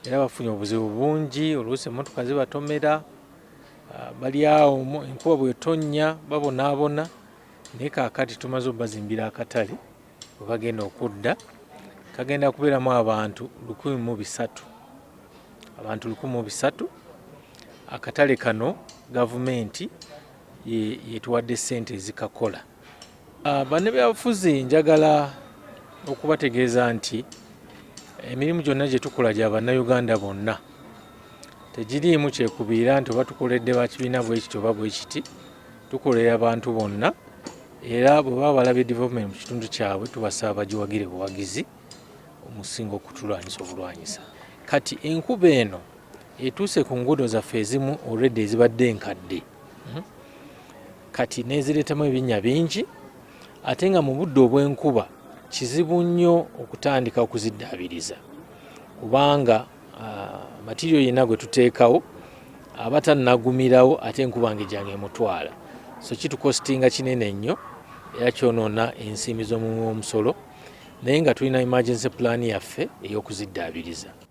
Era bafunye obuzibu bungi, oluusi emmotoka zibatomera, bali awo enkuba bwetonnya babonaabona. Naye kaakati tumaze obazimbira akatale bwe bagenda okudda, kagenda kubeeramu abantu 1300, abantu 1300. Akatale kano gavumenti yetuwadde ssente ezikakola. Bannabyabufuzi njagala okubategeeza nti emirimu gyonna gye tukola gya Bannayuganda bonna, tegiriimu kyekubiira nti oba tukoledde bakibiina bwe kiti oba bwe kiti. Tukolera abantu bonna, era bwe baba balabye development mu kitundu kyabwe, tubasaba bagiwagire buwagizi omusinga okutulwanyisa obulwanyisa. Kati enkuba eno etuuse ku nguudo zaffe ezimu already ezibadde enkadde, Kati nezireetamu ebinnya bingi, ate nga mu budde obw'enkuba kizibu nnyo okutandika okuziddaabiriza, kubanga material yenna gwe tuteekawo aba tannagumirawo, ate enkuba ng'ejjanga emutwala. So kitukostinga kinene nnyo era kyonoona ensimbi z'omuwi w'omusolo, naye nga tulina emergency plan yaffe ey'okuziddaabiriza.